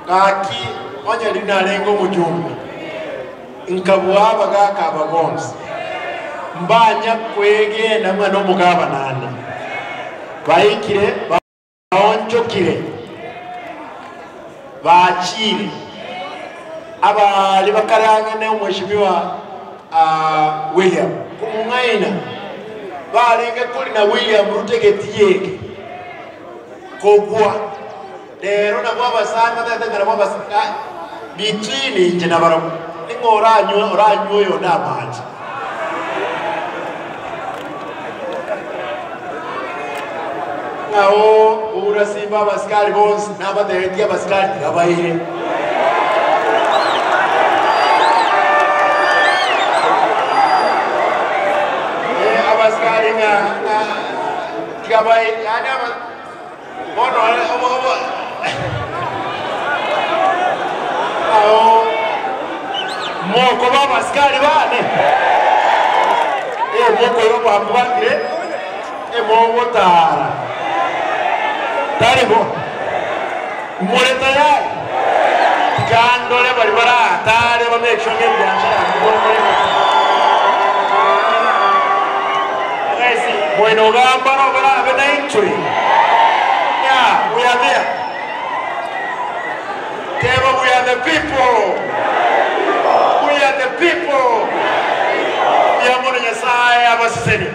Gaki onye riria narenge omojumbe, nkabua abagaaka aba bonsi, mbanya kwegena ng'a nomogabana ande. Baikire baonchokire, bachiire abaria bakare ang'e ne omweshimiwa William komong'aina, barenge korina William Ruto egetii eke kogwa. Rero nabwo abasani batagete ng'a nabwo abasani between inche na barabwo, ning'o oranywe oranywe oyonde amache? Ng'a oo oura simba abasikari bonsi, nabatebetie abasikari tiga baire. Eh, abasikari ng'a ng'a tiga baire, yaani aba. Bono ao mokoba abasikari baane, ee, mokoira obwambwatire, ee, mogotaara. Tari bo? More tayari? Tiga ndore baria barataare ba make sure ng'a ebiashara abwo more gokora. Moino ogamba nobarabe naintwe. Yeah, we are there. Teba we are the people. We are the people. Mbuya mono Nyasaye abasesenie.